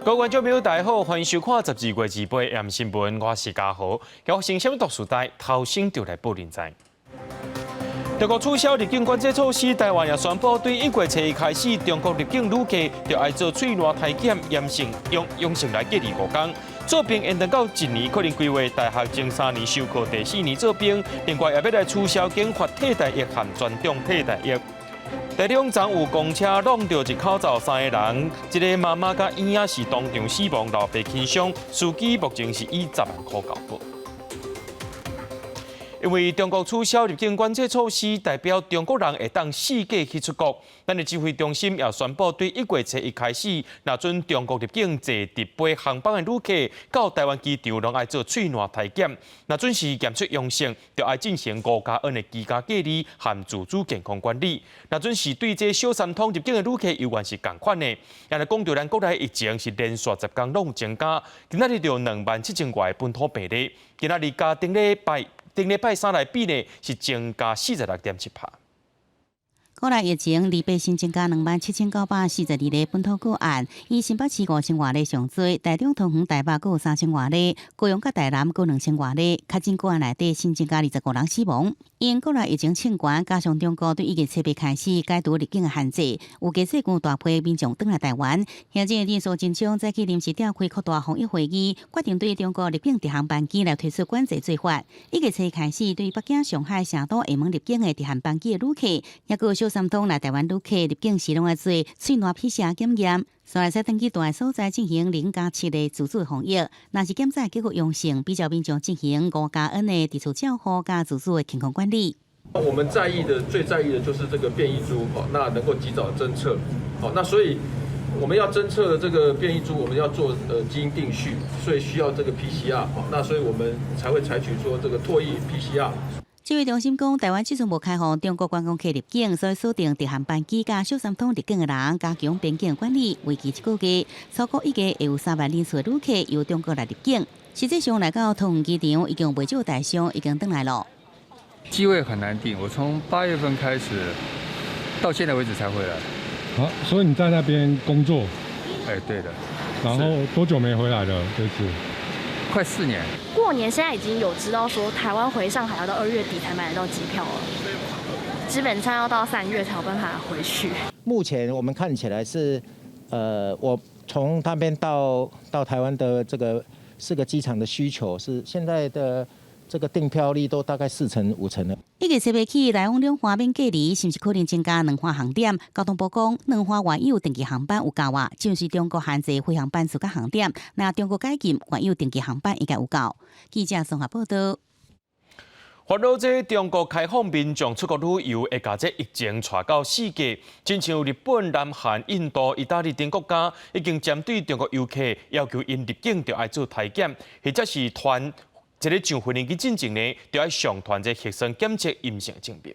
各位觀眾朋友，大家好，歡迎收看12月28 AM 新聞，我是嘉豪。發生啥物毒事代，頭先就來報恁知。中國取消入境管制措施，台灣也宣布對1月初一開始，中國入境旅客就愛做喙瀾篩檢驗性陽性來隔離5天。做兵延長到一年，可能規劃大學前三年修課，第四年做兵。另外，也欲來取消減發替代役和專長替代役。台中昨有公車挵著一口罩三個人，一個媽媽佮嬰仔是當場死亡，老爸輕傷，司機目前是以10萬箍交保。因為中國取消入境管制措施，代表中國人會當四界去出國。咱的指揮中心也宣布，對1月初一開始，若準中國入境坐直飛航班的旅客到台灣機場，攏愛做喙瀾篩檢。若準是檢出陽性，就愛進行5+N的居家隔離和自主健康管理。若準是對這小三通入境的旅客，猶原是仝款的。也來講著咱國內疫情是連續10天攏有增加，今仔日就2萬7千外本土病例，今仔日佮頂禮拜三來比呢，是增加46.7%。國內疫情禮拜新增加27,942例本土個案，以新北市5千外例上濟，台中、桃園、台北閣有3千外例，高雄佮台南閣2千外例。確診個案內底新增加25人死亡。因國內疫情衝懸，加上中國對1月7日開始解除入境的限制，有計最近大批民眾轉來台灣。行政院蘇貞昌早起臨時召開擴大防疫會議，決定對中國入境直航班機來推出管制做法。1月初開始，對北京、上海、成都、廈門入境的直航班機的旅客，抑閣小三通來台灣旅客入境時，攏愛做喙瀾 PCR 檢驗，煞會使轉去蹛的所在進行0+7的自主防疫。若是檢測結果陽性，比照民眾進行5+N的佇厝照護佮自主的健康管理。我們在意的最在意的就是這個變異株，那能夠及早偵測，好，那所以我們要偵測的這個變異株，我們要做基因定序，所以需要這個 PCR，那所以我們才會採取說這個唾液 PCR。指揮中心講，台灣這陣無開放中國觀光客入境，所以鎖定直航班機佮小三通入境的人，加強邊境管理。為期一個月，初步預計會有3萬人次的旅客由中國來入境。實際上來到桃園機場，已經有袂少台商已經轉來了。機位很難訂，我從8月份開始，到現在為止才回來。好，所以你在那邊工作？哎，對的。然後多久沒回來了？這次？快4年。過年現在已經有知道說台灣回上海要到2月底才買得到機票了，基本上要到3月才有辦法回去。目前我們看起來是，我從那邊到台灣的這個四個機場的需求是現在的這個訂票率都大概四成五成了。1月7日起，來往兩岸免隔離，是毋是可能增加兩岸航點？交通部講，兩岸原有定期航班有夠啊，就是中國限制飛航班數佮航點，若中國解禁，原有定期航班應該有夠。記者綜合報道。煩惱這中國開放民眾出國旅遊，會共這疫情帶到世界，親像日本、南韓、印度、意大利等國家，已經針對中國遊客要求𪜶入境就愛做篩檢，或者是團這个上飛機進前呢，就愛上傳這核酸檢測陰性證明。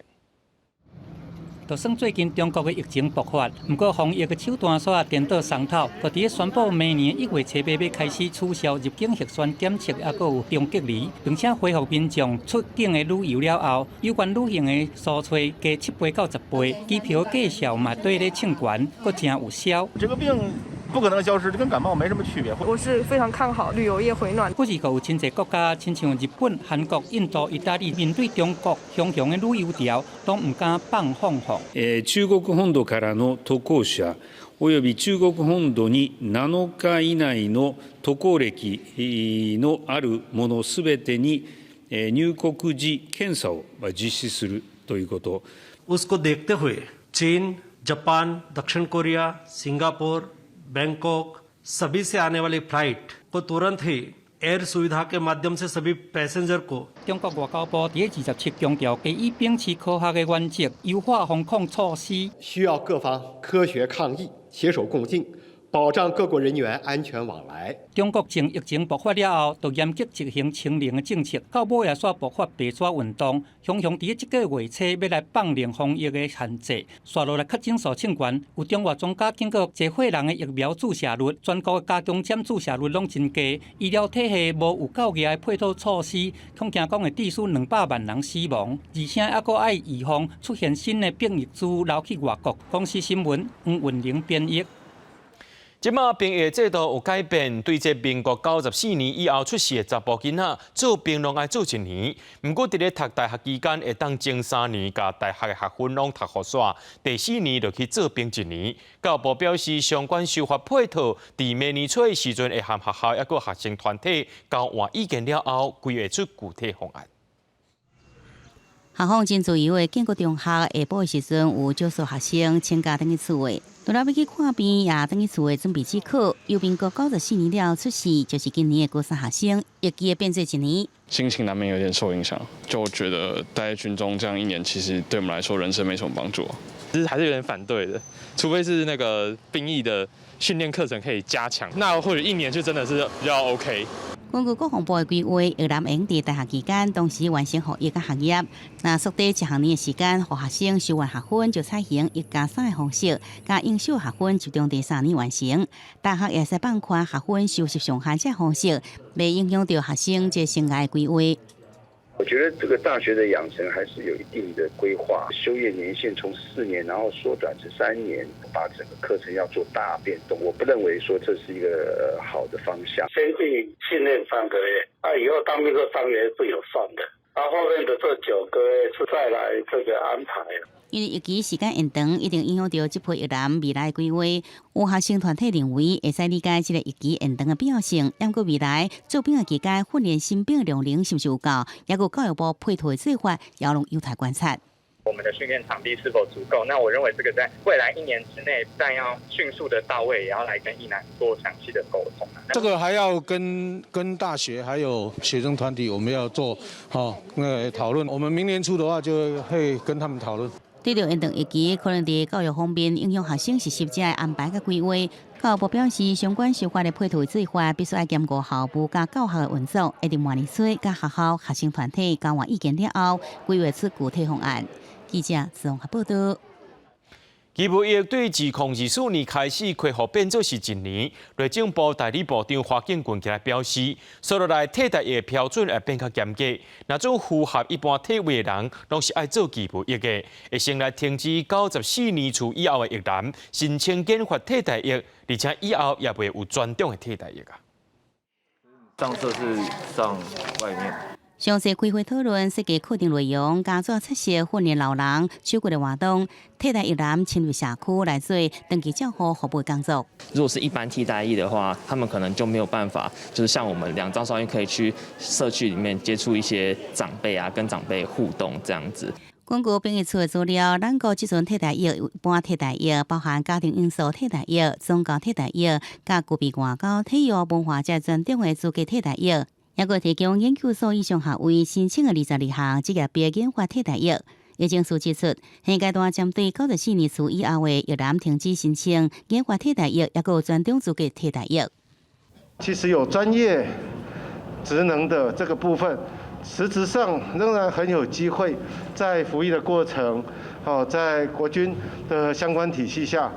就算最近中國的疫情爆發，毋過防疫的手段煞顛倒鬆透，就佇咧宣布明年1月7日欲開始取消入境核酸檢測，抑閣有中隔離，並且恢復民眾出境的旅遊了後，有關旅行的索取加7倍到10倍，機票價數嘛綴咧衝懸，閣誠有銷。這個病不可能消失，這跟感冒沒什麼區別。我是非常看好旅遊業回暖。不是閣有真濟國家，親像日本、韓國、印度、意大利，面對中國洶洶的旅遊潮，攏毋敢放放放。中國本土からの渡航者及び中國本土に7日以內の渡航歴のある者すべてに入國時検査を実施するということ。 उसको देखते हुए चीन, जापान, दक्षिण कोरिया, सिंगापुर, बैंकॉक सभी से आने वाली फ्लाइट को तुरंत ही एयर सुविधा के माध्यम से सभी पैसेंजर को 中國外交部佇27強調，會以秉持科學的原則，優化防控措施，需要各方科學抗疫，攜手共進，保障各國人員安全往來。中國從疫情爆發了後，就嚴格執行清零的政策，到尾也煞爆發白紙運動，雄雄佇咧這個月初欲來放寬防疫的限制，煞落來確診數衝懸。有中外專家警告，濟歲人的疫苗注射率，全國的加強針注射率攏真低，醫療體系無有夠額的配套措施，恐驚講會致使200萬人死亡，而且猶閣愛預防出現新的變異株流去外國。公視新聞黃雲玲編譯。這馬兵役制度有改變，對這民國94年以後出世的查埔囡仔做兵攏愛做一年。毋過佇咧讀大學期間，會當前3年共大學的學分攏讀予煞，第四年就去做兵一年。教育部表示，相關修法配套，佇明年初的時陣會和學校抑閣學生團體交換意見了後，規劃出具體方案。校風真自由的建國中學下晡的時陣，有少數學生請假轉去厝的，除了欲去看病，也轉去厝的準備指考。由民國94年了出世，就是今年的高三學生，役期會變做一年。心情難免有點受影響，就覺得待在軍中這樣一年，其實對我們來說人生沒什麼幫助。其實還是有點反對的，除非是那個兵役的訓練課程可以加強，那或許一年就真的是比較 OK。根據國防部的規劃，役男會用佇大學期間同時完成服役佮學業。若縮短一學年的時間，予學生修完學分就採行1加3的方式，共應修學分集中佇3年完成。大學會使放寬學分修習上限這方式，袂影響著學生這生涯規劃。我覺得這個大學的養成還是有一定的規劃，修業年限從4年，然後縮短至3年，把整個課程要做大變動。我不認為說這是一個好的方向。先去訓練3個月，啊，以後當兵這3個月是有算的，啊，後面的這9個月是再來這個安排。因為役期時間延長，一定影響著這批役男未來規劃。有學生團體認為會使理解這個役期延長的必要性，毋過未來做兵的期間訓練新兵的量能是毋是有夠，抑閣教育部配套的做法，也攏有待觀察。我們的訓練場地是否足夠？那我認為這個在未來一年之內，不但要迅速的到位，也要來跟役男做詳細的溝通。這個還要跟大學還有學生團體，我們要做好那個討論。我們明年初的話，就會跟他們討論。對著延長役期，可能佇教育方面影響學生實習者的安排佮規劃。教育部表示，相關修法的配套做法，必須愛兼顧校務佮教學的運作，會佇明年初佮學校、學生團體交換意見了後，規劃出具體方案。記者綜合報道。義務役對2024年開始恢復變做是一年，內政部代理部長華建群今日表示，紲落來替代役標準會變較嚴格，若種符合一般體位的人，攏是愛做義務役的，會先來停止94年次以後的役男申請研發替代役，而且以後也袂有專長的替代役啊。上色是上外面。詳細開會討論設計課程內容，加做測試訓練老人手骨的活動，替代役男深入社區來做長期照護服務工作。如果是一般替代役的話，他們可能就沒有辦法，就是像我們兩張雙翼可以去社區裡面接觸一些長輩啊，跟長輩互動這樣子。根據兵役處的資料，咱國這陣替代役一般替代役，包含家庭因素替代役、宗教替代役，佮具備外交、體育、文化這專長的資格替代役。抑閣提供研究所以上學位申請的22項職業別研發替代役。衛生署指出，現階段針對94年次以後的役男停止申請研發替代役，抑閣有專長資格替代役。其實有專業職能的這個部分，實質上仍然很有機會在服役的過程，哦，在國軍的相關體系下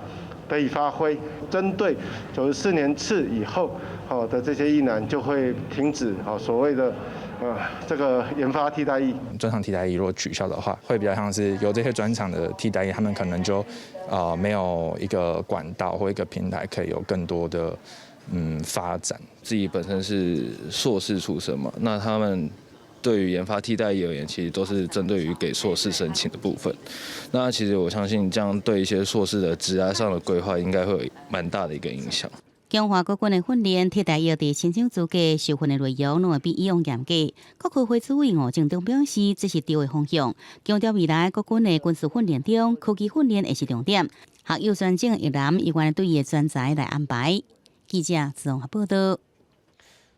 得以發揮。針對94年次以後，好的這些役男就會停止好所謂的這個研發替代役。專長替代役如果取消的話，會比較像是有這些專長的替代役，他們可能就沒有一個管道或一個平台可以有更多的發展。自己本身是碩士出身嘛，那他們對於研發替代役而言，其實都是針對於給碩士申請的部分。那其實我相信，這樣對一些碩士的職涯上的規劃，應該會有蠻大的一個影響。強化國軍的訓練，替代役佇申請資格、受訓的內容，攏會比以往嚴格。國科會主委吳政忠表示，這是對的方向，強調未來國軍的軍事訓練中，科技訓練會是重點。學有專長的役男，猶願對伊的專才來安排。記者綜合報道。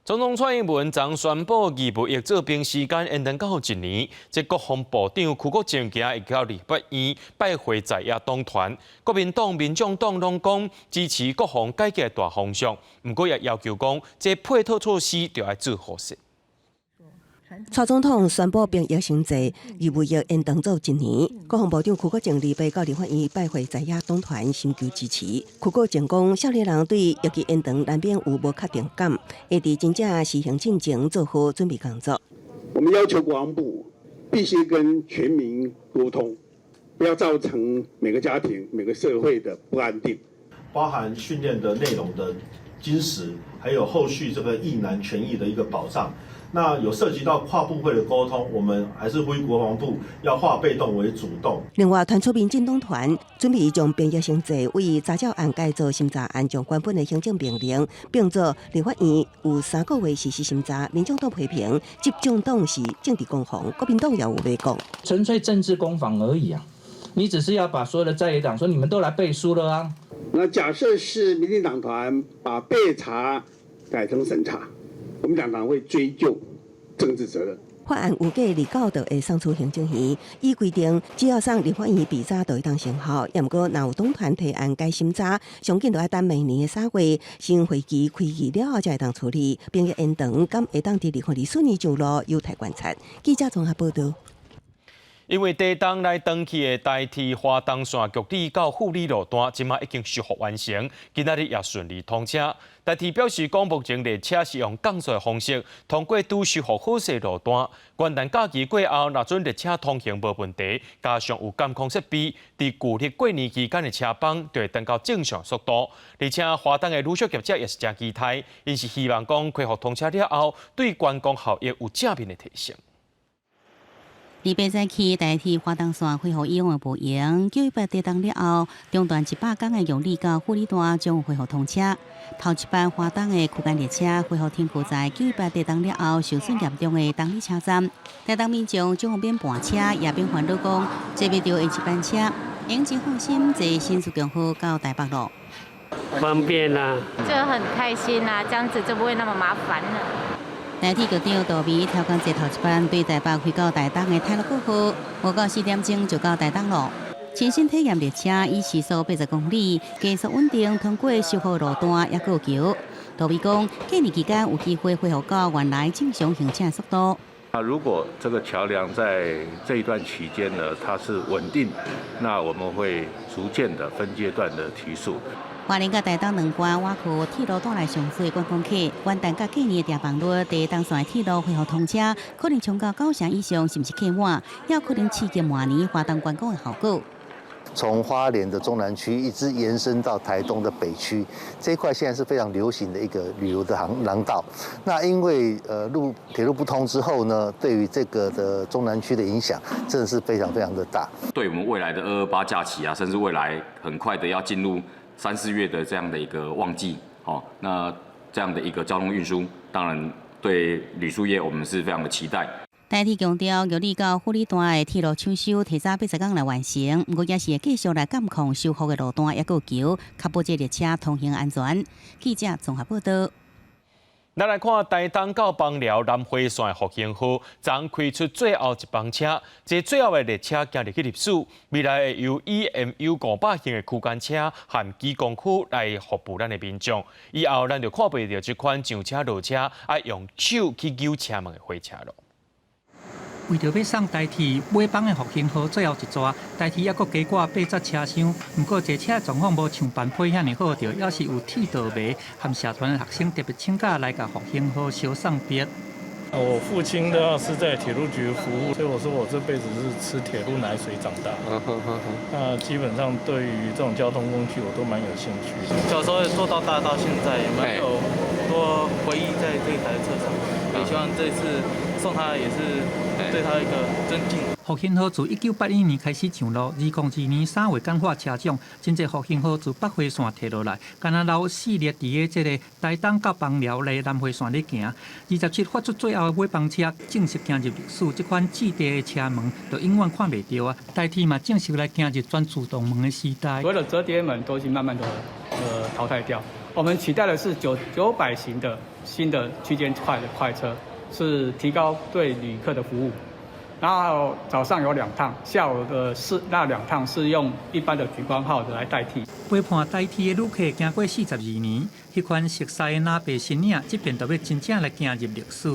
總統蔡英文昨宣布義務役做兵時間延長到一年，這國防部長邱國正今日會到立法院拜會在野黨團，國民黨、民眾黨攏講支持國防改革大方向，毋過也要求講這配套措施著愛做好勢。蔡總統宣布兵役新制，義務役延長做一年。國防部長邱國正禮拜到立法院拜會在野黨團，尋求支持。邱國正講，少年人對役期延長難免有無確定感，會佇真正實行進前做好準備工作。我們要求國防部必須跟全民溝通，不要造成每個家庭、每個社會的不安定。包含訓練的內容的精實，還有後續這個役男權益的一個保障。那有涉及到跨部會的溝通，我們還是呼籲國防部要化被動為主動。另外，團出民進黨團準備將兵役刑制為查照案改做審查案，將原本的行政命令變做立法院有3個月實施審查。民眾黨批評執政黨是政治攻防，國民黨也有話講，純粹政治攻防而已啊！你只是要把所有的在野黨說你們都來背書了啊！那假設是民進黨團把備查改成審查，我們兩黨會追究政治責任。法案預計29就會送出行政院，依規定只要送立法院備查就會當生效。也毋過，若有黨團提案改審查，上緊就愛等明年的3月新會期開議了後才會當處理。兵役延長，敢會當佇2024年上路，有待觀察。記者綜合報道。因為台東來長去的台鐵花東線玉里到富里路段，這馬已經修復完成，今仔日也順利通車。台鐵表示講，目前列車是用降速的方式通過拄修復好勢路段。元旦假期過後，若準列車通行無問題，加上有監控設備，佇舊曆過年期間的車班就會轉到正常速度。而且花東的旅宿業者也是誠期待，𪜶是希望講恢復通車了後，對觀光效益有正面的提升。禮拜早起，台鐵花東線恢復以往的模型，9·18地動了後，中段100工的玉里到富里段將恢復通車。頭一班花東的區間列車恢復停靠在9·18地動了後受損嚴重的東里車站。台東民眾將免盤車，也免煩惱講坐袂著下一班車，會真放心坐新自強號到台北囉。方便啊，就很開心啊，這樣子就不會那麼麻煩了。台鐵局長杜眉挑工坐頭一班對台北開到台東的太魯閣號，無夠4點鐘就到台東囉。親身體驗列車以時速80公里，加速穩定，通過修復路段抑閣有橋。杜眉講，過年期間有機會恢復到原來正常行車速度。那如果這個橋梁在這一段期間呢，它是穩定，那我們會逐漸的分階段的提速。花蓮佮台東兩關倚靠鐵路帶來上濟觀光客，元旦佮過年的訂房率，台東線鐵路恢復通車，可能衝到9成以上，甚至客滿，也可能刺激明年花東觀光的效果。從花蓮的中南區一直延伸到台東的北區，這一塊現在是非常流行的一個旅遊的航廊道。那因為鐵路不通之後呢，對於這個的中南區的影響真的是非常非常的大。對我們未來的228假期啊，甚至未來很快的要進入3、4月的這樣的一個旺季，哦，那這樣的一個交通運輸，當然對旅宿業我們是非常的期待。台鐵強調，玉里到富里段的鐵路搶修提早80工來完成，毋過也是會繼續來監控修復的路段，抑閣有橋，確保這列車通行安全。記者綜合報道。咱來看台東到枋寮南迴線的復興號，昨開出最後一班車，這最後的列車行入去歷史，未來會由 EMU 500型的區間車和機工區來服務咱的民眾。以後咱就看袂著這款上車落車愛用手去扭車門的火車囉。為著欲送台鐵尾班的復興號最後一逝，台鐵猶閣加掛80車廂。毋過坐車狀況無像班批遐爾好著，猶是有鐵道迷和社團的學生特別請假來共復興號相送別。我父親的話是在鐵路局服務，所以我說我這輩子是吃鐵路奶水長大。那基本上對於這種交通工具，我都蠻有興趣的。小時候坐到大到現在，也蠻有多回憶在這台車上。也希望這次送他也是對他一個尊敬。復興號自1981年開始上路，2002年3月簡化車種，真濟復興號自北迴線退落來，干焦留四列佇个這个台東到枋寮的南迴線咧行。27發出最後的尾班車，正式行入歷史。這款摺疊的車門就永遠看袂著啊！台鐵嘛正式來行入全自動門的時代。所有的摺疊門都已經慢慢的淘汰掉。我們期待的是900型的新的區間快的快車，是提高對旅客的服務。然後早上有兩趟，下午的是那兩趟是用一般的莒光號的來代替。陪伴台鐵的旅客行過42年，彼款熟似的藍白身影，這遍就欲真正來行入歷史。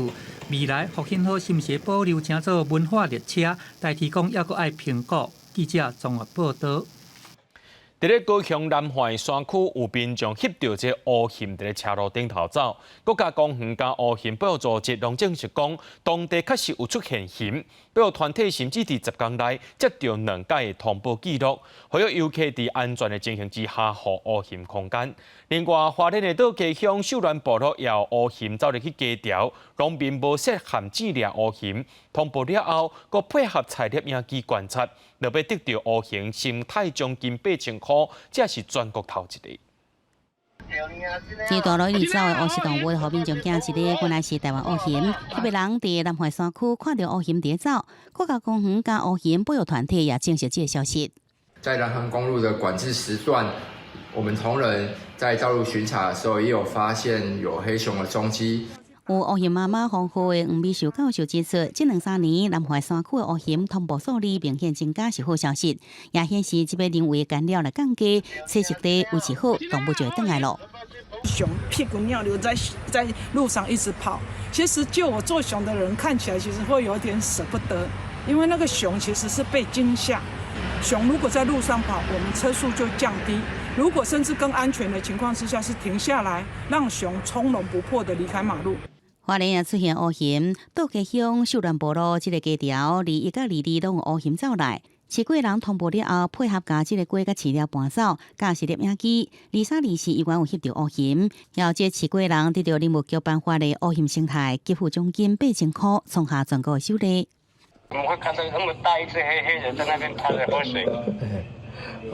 未來復興號是毋是保留成做文化列車？台鐵講猶閣愛評估。記者綜合報道。佇咧高雄南橫山區有民眾翕著這烏熊佇咧車路頂頭走，國家公園佮烏熊保育組織攏證實講，當地確實有出現熊，保育團體甚至佇10工內接著兩擺的通報記錄，呼籲遊客佇安全的情形之下，予烏熊空間。另外，花蓮的道家鄉秀巒部落也有烏熊走入去家條，農民無設陷阱掠烏熊，通報了後，閣配合採攝影機觀察，落尾得著烏熊生態將近8000箍，這是全國頭一个。這大路一直走的烏色動物，予民眾驚一个，原來是台灣烏熊。特別人佇南橫山區看著烏熊佇走，國家公園佮烏熊保育團體也證實這个消息。在南橫公路的管制時段，我們同仁在道路巡查的時候，也有發現有黑熊的蹤跡。有烏熊媽媽封號的黃美秀教授指出，這兩三年南橫山區的烏熊通報數字明顯增加是好消息，也顯示這擺人為干擾來降低，棲息地維持好，動物就會轉來囉。熊屁滾尿流在路上一直跑，其實就我做熊的人看起來，其實會有點捨不得，因為那個熊其實是被驚嚇。熊如果在路上跑，我們車速就降低；如果甚至更安全的情況之下，是停下來，讓熊從容不迫地離開馬路。花蓮也出現烏熊，道家鄉秀巒部落這个家條，21佮22攏有烏熊走來。飼雞人通報了後，配合共這个雞佮飼料搬走，架攝影機，23、24依然有翕著烏熊。後這飼雞人得著林務局頒發的烏熊生態給付獎金8000箍，創下全國首例。我們會看到那麼大一隻黑黑的在那邊趴著喝水，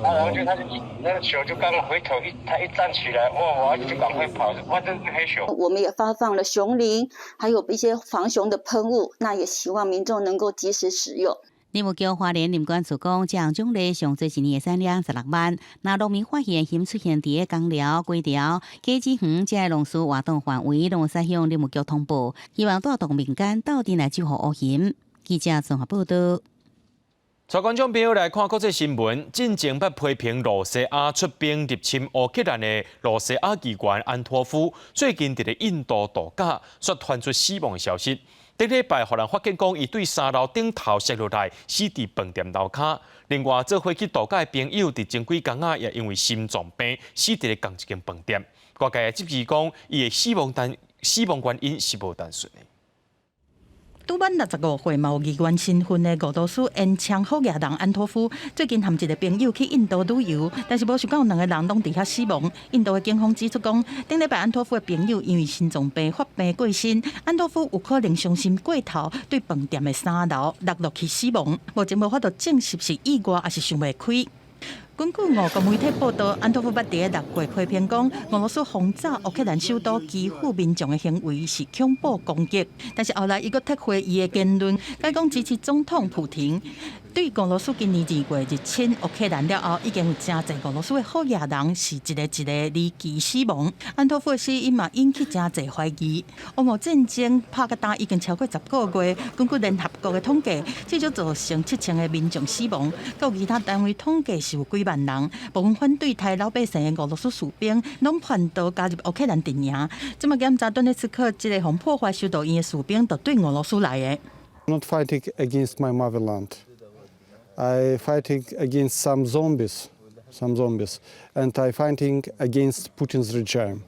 啊，然後就他就那個熊就剛剛回頭一，他一站起來，哇，我就趕快跑，哇，這是黑熊。我們也發放了熊鈴，還有一些防熊的噴霧，那也希望民眾能夠及時使用。林務局花蓮林管處講，這項獎勵上濟一年會使領16萬。若農民發現熊出現佇个工寮、雞寮、果子園這个農事活動範圍，攏會使向林務局通報，希望帶動民間鬥陣來守護烏熊。記者綜合報導。帶觀眾朋友來看國際新聞，進前捌批評羅西亞出兵入侵烏克蘭的羅西亞議員安托夫，最近佇咧印度度假，卻傳出死亡的消息。頂禮拜，予人發現講，伊對三樓頂頭摔落來，死佇飯店樓跤。另外，做伙去度假的朋友，佇前幾工仔，也因為心臟病死佇咧仝一間飯店。外界質疑講，伊的死亡原因是無單純的。拄滿65歲，嘛有議員身份的俄羅斯煙槍好額人安托夫，最近和一个朋友去印度旅遊，但是無想到兩个人攏佇遐死亡。印度的警方指出講，頂禮拜安托夫的朋友因為心臟病發病過身，安托夫有可能傷心過頭，對飯店的三樓落落去死亡。目前無法度證實是意外，抑是想袂開。根據俄國媒體報道，安托夫捌佇6月批評講，俄羅斯轟炸烏克蘭首都基輔民眾的行為是恐怖攻擊。但是後來伊閣撤回伊的言論，改講支持總統普廷。對俄羅斯今年2月入侵烏克蘭了後，已經有誠濟俄羅斯的好額人是一个一个離奇死亡。安托夫的死因嘛引起誠濟懷疑。烏俄戰爭拍到今已經超過10個月，根據聯合國的統計，至少造成7000个民眾死亡，閣有其他單位統計是有幾萬人。部分反對刣老百姓的俄羅斯士兵，攏叛逃加入烏克蘭陣營。這擺檢查頓涅茨克這个予破壞修道院的士兵，就對俄羅斯來的。 Not fighting against my motherland. I fighting against some zombies, and I fighting against Putin's regime.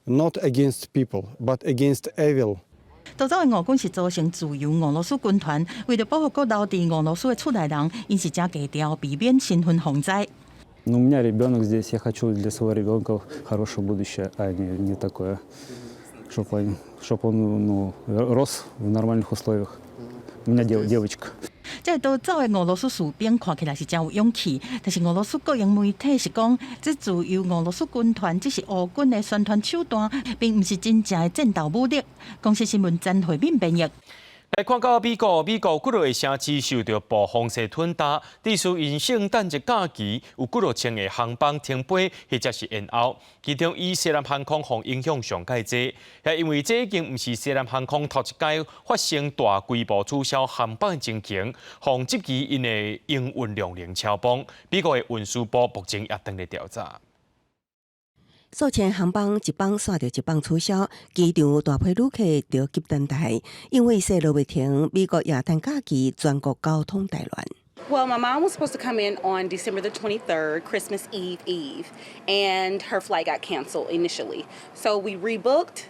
Not against people, but against evil. 逃走的俄軍是組成自由俄羅斯軍團，為著保護閣留佇俄羅斯的厝內人，𪜶是誠低調，避免身份予人知。 Ну, у меня ребенок здесь, я хочу для своего ребенка хорошее будущее, а не такое, чтобы он, ну, рос в нормальных условиях. У меня девочка. 這个逃走的俄羅斯士兵看起來是誠有勇氣，但是俄羅斯國營媒體是講，這自由俄羅斯軍團只是烏軍的宣傳手段，並毋是真正的戰鬥武力。公視新聞曾慧敏編譯。來看到美國，美國幾落个城市受著暴風雪吞打，致使𪜶聖誕節假期有幾落千个航班停飛或者是延後。其中以西南航空予影響上蓋濟，也因為這已經毋是西南航空頭一擺發生大規模取消航班的情形，予質疑𪜶的營運量能超崩。美國的運輸部目前也正咧調查。數千航班一班煞著一班取消，機場大批旅客著急等待，因為雪落袂停，美國耶誕假期全國交通大亂。Well, my mom was supposed to come in on December the 23rd, Christmas Eve Eve, and her flight got canceled initially. So we rebooked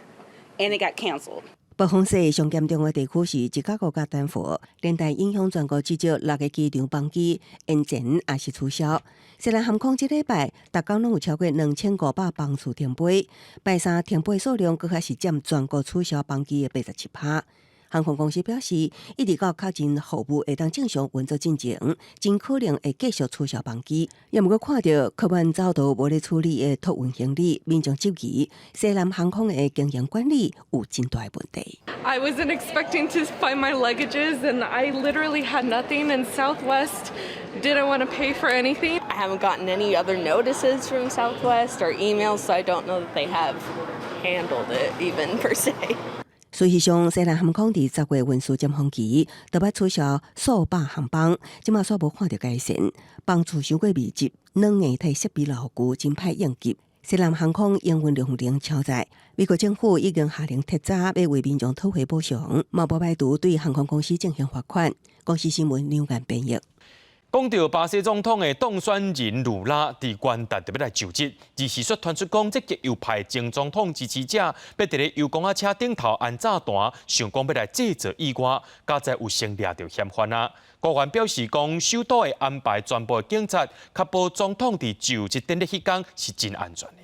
and it got canceled. 暴風雪上嚴重的地區是芝加哥佮丹佛，連帶影響全國至少六个機場班機延前抑是取消。西南航空這禮拜，逐工攏有超過2500班次停飛，拜三停飛數量閣較是佔全國取消班機的87%。航空公司表示，一直到確認服務會當正常運作進前，真可能會繼續取消班機。也毋過看著客滿走道無咧處理的托運行李，民眾質疑西南航空的經營管理有真大的問題。 I wasn't expecting to find my luggages, and I literally had nothing. And Southwest didn't want to pay for anything. I haven't gotten any other notices from Southwest or emails, so I don't know that they have handled it even per se. 事實上，西南航空佇10月運輸尖峰期，都捌取消數百航班，這馬煞無看著改善，班次傷過密集，軟硬體設備老舊，真歹應急。西南航空營運量能超載，美國政府已經下令徹查，欲為民眾討回補償，嘛無排除對航空公司進行罰款。公視新聞兩岸編譯。講著巴西總統的當選人盧拉佇元旦就欲來就職，而是說傳出講，這極右派前總統支持者欲佇咧遊公仔車頂頭安炸彈，想講欲來製造意外，佳哉有先掠著嫌犯啊。官員表示講，首都會安排全部的警察，確保總統佇就職典禮彼工是真安全的。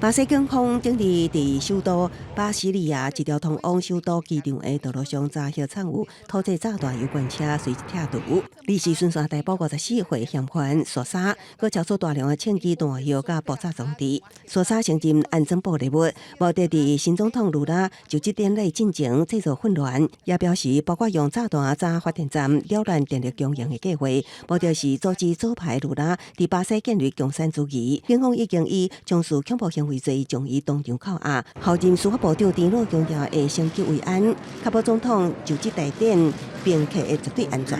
巴西警方頂日佇首都巴西利亞一條通往首都機場的道路上，查獲藏有土製炸彈油罐車，隨即拆除。臨時巡線逮捕54歲嫌犯索沙，閣查出大量的槍支彈藥佮爆炸裝置。索沙承認安裝爆裂物，目的佇新總統盧拉就職典禮進前製造混亂，也表示包括用炸彈炸發電站擾亂電力供應的計劃，目的是阻止左派盧拉佇巴西建立共產主義。警方已經以從事恐怖行為罪將伊當場扣押。候任司法部長迪諾強調會升級維安，確保總統就職大典賓客的絕對安全。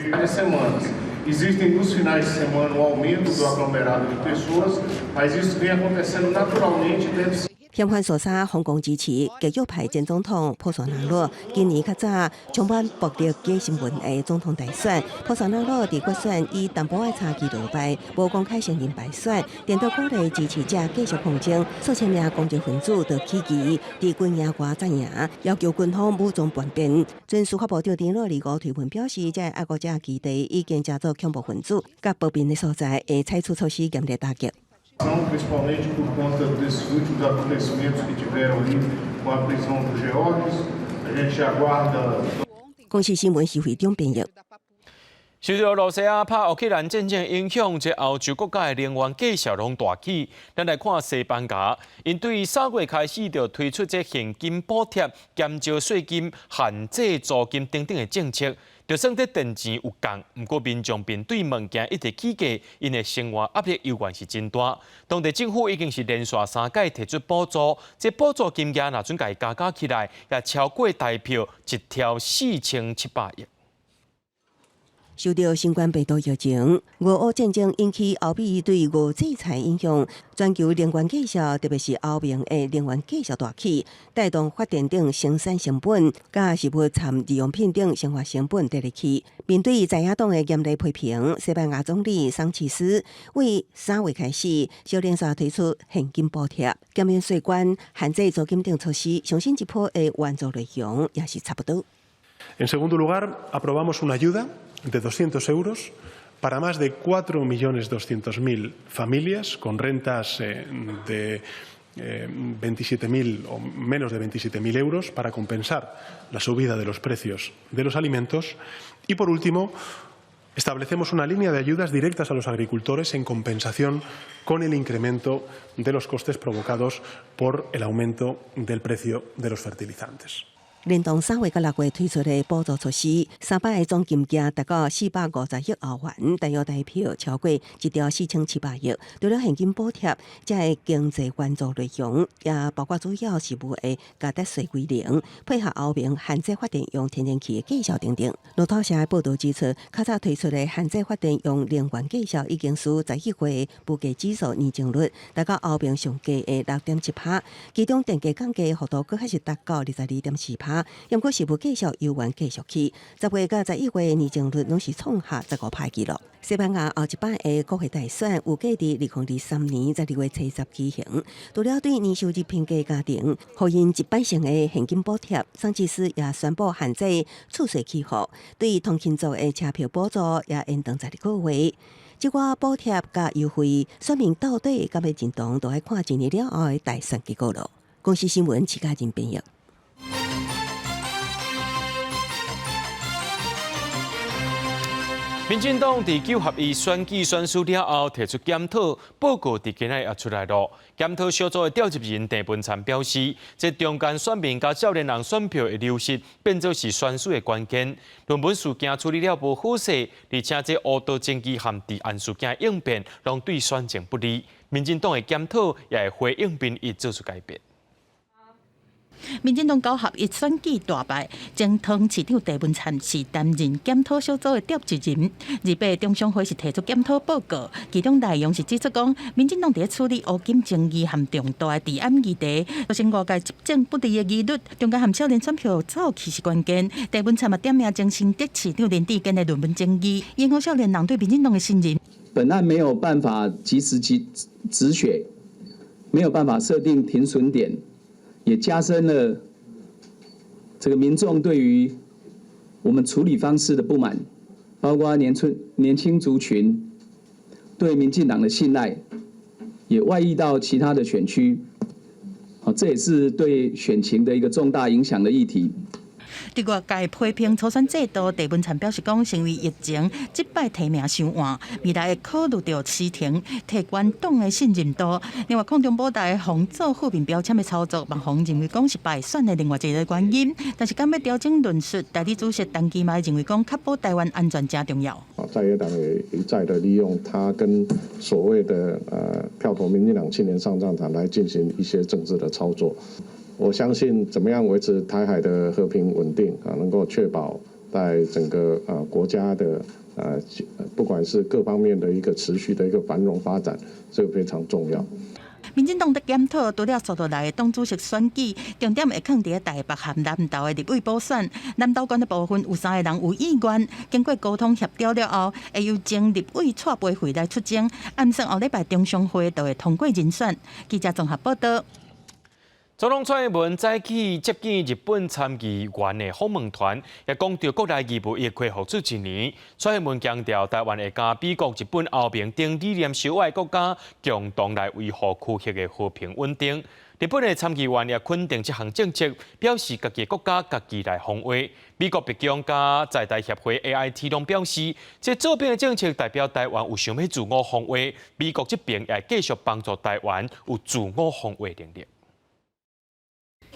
Existem nos finais de semana um aumento do aglomerado de pessoas, mas isso vem acontecendo naturalmente dentro. 嫌犯索沙瘋狂支持極右派前總統波索納洛，今年較早充滿暴力假新聞的總統大選，波索納洛佇決選以淡薄仔差距落敗，無公開承認敗選，顛倒鼓勵支持者繼續抗爭，數千名攻擊分子就起義，佇軍營外紮營，要求軍方武裝叛變。前司法部長迪諾25推文表示，這个愛國者基地已經成做恐怖分子佮暴民的所在，會採取措施嚴厲打擊。 Principalmente por conta desses últimos acontecimentos que tiveram aí com a prisão do Georges, a gente aguarda. 公視新聞徐惠中編譯。受著羅西亞拍烏克蘭戰爭影響，這歐洲國家的能源價數攏大起。咱來看西班牙，𪜶對3月開始就推出這現金補貼、減少稅金、限制租金等等的政策，就算這電錢有降，毋過民眾面對物件一直起價，𪜶的生活壓力猶原是真大。當地政府已經是連續三屆提出補助，這補助金額若準共伊加加起來，也超過台票一兆4700億。受著新冠病毒疫情、俄烏戰爭引起歐美對俄制裁影響，全球能源價數，特別是歐盟的能源價數大起，帶動發電等生產成本，佮食物摻日用品等生活成本綴起。面對在野黨的嚴厲批評，西班牙總理桑切斯為3月開始，小連續推出現金補貼、減免稅關、限制租金等措施，相信這波的援助內容也是差不多。 En segundo lugar, aprobamos una ayuda de 200 euros para más de 4.200.000 familias con rentas de 27.000 o menos de 27.000 euros para compensar la subida de los precios de los alimentos. Y, por último, establecemos una línea de ayudas directas a los agricultores en compensación con el incremento de los costes provocados por el aumento del precio de los fertilizantes. 連同3月佮6月推出的補助措施，三擺的總金額達到450億歐元，大約台票超過1兆4700億。除了現金補貼，這个經濟援助內容也包括主要事務的加得稅規定，配合歐盟限制發電用天然氣的價數等等。路透社的報導指出，較早推出的限制發電用能源價數已經使11月物價指數年增率達到歐盟上低的6.7%，其中電價降低幅度閣較是達到22.4%。加，毋過食物繼續猶原繼續起。10月佮11月年增率攏是創下15擺紀錄。西班牙後一擺的國會大選預計佇2023年12月30舉行。除了對年收入貧低家庭，予𪜶一擺性的現金補貼，桑切斯也宣布限制厝稅起伏，對通勤族的車票補助也延長12個月。這寡補貼佮優惠，選民到底敢欲認同，都愛看一年了後的大選結果囉。公視新聞，徐嘉仁編譯。民進黨佇九合一選舉選輸了後，提出檢討報告，佇今仔日也出來囉。檢討小組的召集人鄭文燦表示，這中間選民佮少年人選票的流失，變做是選輸的關鍵。論文事件處理了無好勢，而且這烏道爭議和治安事件應變，攏對選情不利。民進黨的檢討也會回應民意，做出改變。民進黨九合一選舉大敗，前桃園市長鄭文燦是擔任檢討小組的召集人。28中常會是提出檢討報告，其中內容是指出講，民進黨佇咧處理烏金爭議和重大的治安議題，造成外界執政不利的疑慮，中間和少年選票走去是關鍵。鄭文燦嘛點名前新竹市長林智堅的論文爭議，影響少年人對民進黨的信任。本案沒有辦法及時止血，沒有辦法設定停損點。也加深了這個民眾對於我們處理方式的不滿，包括年輕族群對民進黨的信賴，也外溢到其他的選區，好，這也是對選情的一個重大影響的議題。對外界批評初選制度，鄭文燦表示講，是因為疫情這擺提名傷晚，未來會考慮著時程提懸黨的信任度。另外，抗中保台防做負面標籤的操作，嘛予人認為講是敗選的另外一個原因。但是，敢欲調整論述，代理主席陳其邁認為講，確保台灣安全誠重要。在野黨也一再的利用他跟所謂的票投民進黨青年上戰場來進行一些政治的操作。我相信，怎麼樣維持台海的和平穩定啊，能夠確保在整個國家的不管是各方面的一個持續的一個繁榮發展，這個非常重要。民進黨佇檢討，除了紲落來的黨主席選舉，重點會囥佇咧台北和南投的立委補選。南投縣的部分有3個人有意願，經過溝通協調了後，會由前立委蔡培慧來出征。按算後禮拜中常會就會通過人選。記者綜合報道。總統蔡英文早起接見日本參議員的訪問團，也講著國內義務役恢復做一年。蔡英文強調，台灣會佮美國、日本、歐盟等理念相愛國家共同來維護區域的和平穩定。日本的參議員也肯定這項政策，表示家己國家家己來防衛。美國白宮佮在台協會 AIT 攏表示，這做兵的政策代表台灣有想欲自我防衛，美國這邊也繼續幫助台灣有自我防衛能力。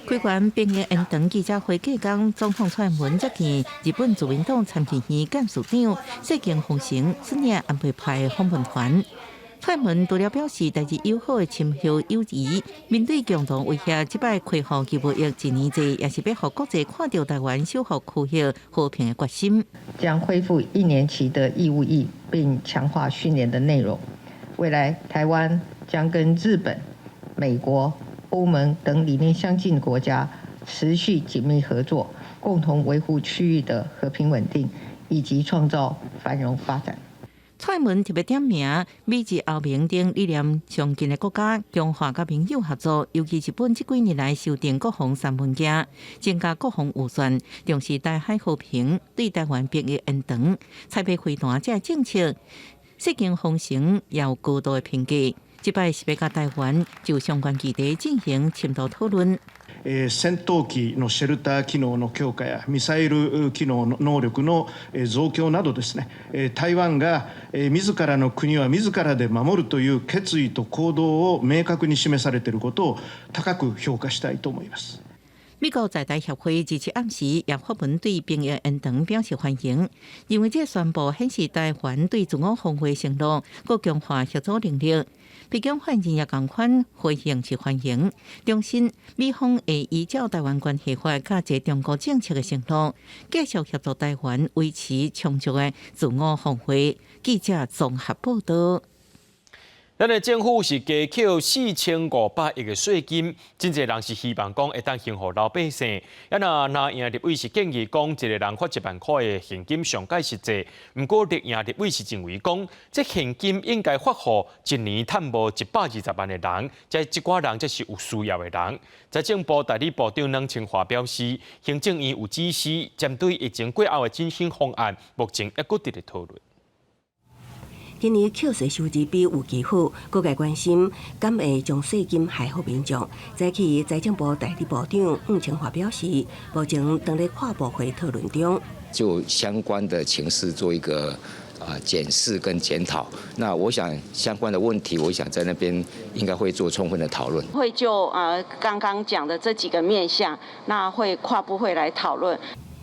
開完兵役延長記者會隔工，總統蔡英文接見日本自民黨參議院幹事長石見豐成率領安倍派訪問團。蔡英文除了表示台日友好的深厚友誼，面對共同威脅，這擺恢復義務役一年制，也是欲予國際看著台灣守護區域和平的決心。將恢復一年期的義務役，並強化訓練的內容。未來台灣將跟日本、美國、歐盟等理念相近國家持續緊密合作，共同維護區域的和平穩定，以及創造繁榮發展。蔡英文特別點名美日歐盟等理念相近的國家，強化佮盟友合作，尤其日本這幾年來修訂國防三文件，增加國防預算，重視台海和平，對台灣兵役延長、台北會談這政策，石見豐成也有高度的評價。這擺是欲佮台灣就相關議題進行深度討論。戦闘機のシェルター機能の強化やミサイル機能の能力の増強などですね、台灣が自らの國は自らで守るという決意と行動を明確に示されていることを高く評価したいと思います。美國在台協會27暗時也發文對兵役延長表示歡迎，認為這宣布顯示台灣對自我防衛承諾，閣強化協助能力。白宮發言人也仝款回應是歡迎，重申美方會依照台灣關係法佮這中國政策的承諾，繼續協助台灣維持充足的自我防衛。記者綜合報道。咱的政府是加扣4500億的稅金，真濟人是希望講會當還予老百姓。啊若藍營立委是建議講，一個人發1萬塊的現金上蓋實際。毋過綠營立委是認為講，這現金應該發予一年趁無120萬的人，這這寡人才是有需要的人。財政部代理部長阮清華表示，行政院有指示，針對疫情過後的振興方案，目前猶閣佇咧討論。今年扣稅收入比預期好，各界關心敢會將稅金還予民眾。早起財政部代理部長黃清華表示，目前正咧跨部會討論中，就相關的情勢做一個檢視跟檢討。那我想相關的問題，我想在那邊應該會做充分的討論。會就剛剛講的這幾個面向，那會跨部會來討論。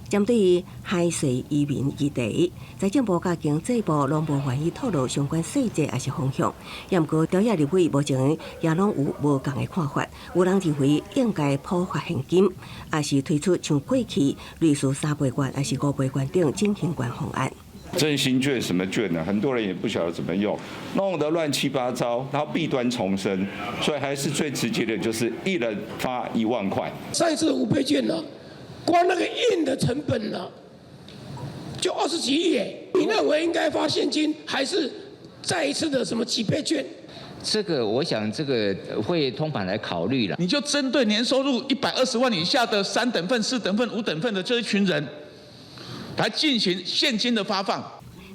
針對還稅於民議題，財政部佮經濟部攏無願意透露相關細節抑是方向。也毋過，朝野立委目前也攏有無仝的看法。有人認為應該普發現金，抑是推出像過去類似三倍券、抑是五倍券等振興券方案。振興券什麼券呢？很多人也不曉得怎麼用，弄得亂七八糟，然後弊端叢生，所以還是最直接的，就是一人發1萬塊。上一次五倍券呢？光那個印的成本呢，就20幾億耶。你認為應該發現金，還是再一次的什麼幾倍券？這個我想這個會通盤來考慮了。你就針對年收入120萬以下的三等份、四等份、五等份的這一群人，來進行現金的發放。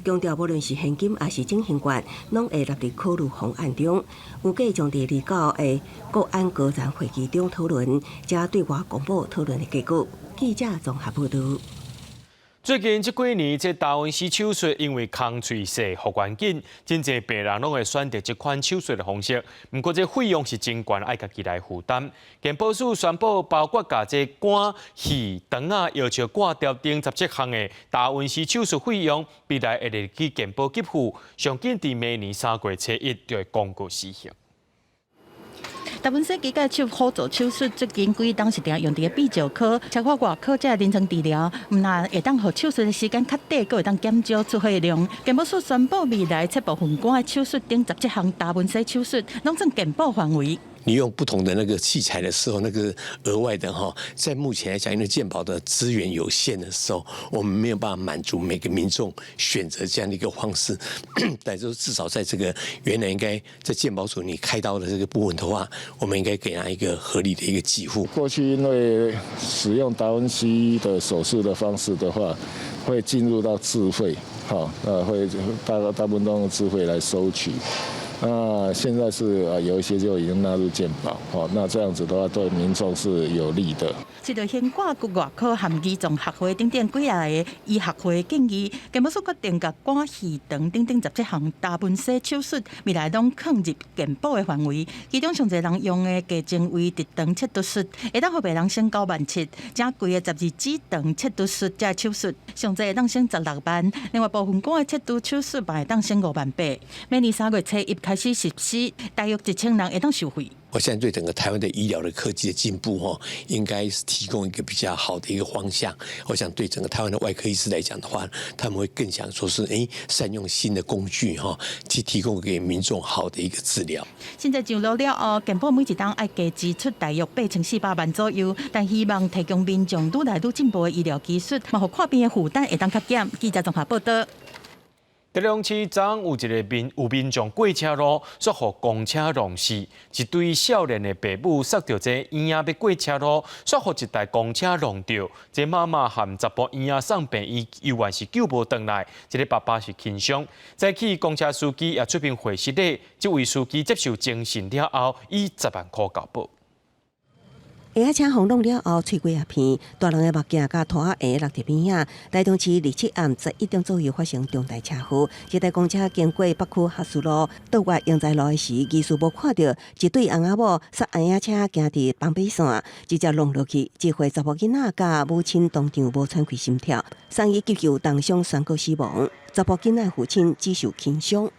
強調無論是現金抑是振興券，攏會納入考慮方案中。預計將佇29的國安高層會議中討論，才對外公布討論的結果。記者綜合報導。最近這幾年，這達文西手術因為空喙細、復原緊，真濟病人攏會選擇這款手術的方式。毋過這費用是真懸，愛家己來負擔。健保署宣布，包括共這肝、胰、腸仔、藥石掛條等17項的達文西手術費用，未來會列去健保給付。上緊佇明年3月初1就會公告施行。達文西機械手輔助手術最近幾冬是定用佇個泌尿科、消化外科這臨床治療，毋但會當予手術的時間較短，閣會當減少出血量。健保署宣布，未來這部分肝的手術等17項達文西手術，攏算健保範圍。你用不同的那個器材的時候，那個額外的哈，在目前來講，因為健保的資源有限的時候，我們沒有辦法滿足每個民眾選擇這樣的一個方式。但是至少在這個原來應該在健保署你開刀的這個部分的話，我們應該給他一個合理的一個給付。過去因為使用達文西的手術的方式的話，會進入到自費，哈，會大部分都用自費來收取。那現在是啊，有一些就已經納入健保，哦，那這樣子的話對民眾是有利的。這就先掛骨外科和胰臟學會等等幾仔个醫學會建議，健保署決定共肝、胰、腸等等17項達文西手術，未來攏放入健保的範圍。其中上濟人用的低纖維直腸切除術，會當予病人省9.7萬；誠貴的十二指腸切除術，這手術上濟會當省16萬。另外部分肝的切除手術嘛會當省5.8萬。明年3月初1開始實施，大約1000人會當受惠。我現在對整個台灣的醫療的科技的進步，哈，應該是提供一個比較好的一個方向。我想對整個台灣的外科醫師來講的話，他們會更想說是，善用新的工具，哈，去提供給民眾好的一個治療。現在上路了後，健保每一冬愛加支出大約8400萬左右，但希望提供民眾愈來愈進步的醫療技術，嘛予看病的負擔會當較減。記者綜合報導。台中市昨昏有一个民眾過車路，煞予公車撞死。一對少年的爸母捒著這嬰仔欲過車路，煞予一台公車撞著。這媽媽和查埔嬰仔送病院，猶原是救無轉來。這个爸爸是輕傷。早起公車司機也出面會失禮，這位司機接受偵訊了後，以10萬塊交保。嬰仔車予撞了後，碎幾仔片，大人的目鏡佮拖仔鞋落佇邊仔。台中市27暗11點左右發生重大車禍，這台公車經過北區學士路倒越英才路的時，疑似無看著一對翁仔某剎嬰仔車行佇斑馬線，直接撞落去，一歲查某囡仔佮母親當場無喘氣心跳，送醫急救當場宣告死亡。查埔囡仔父親只受輕傷。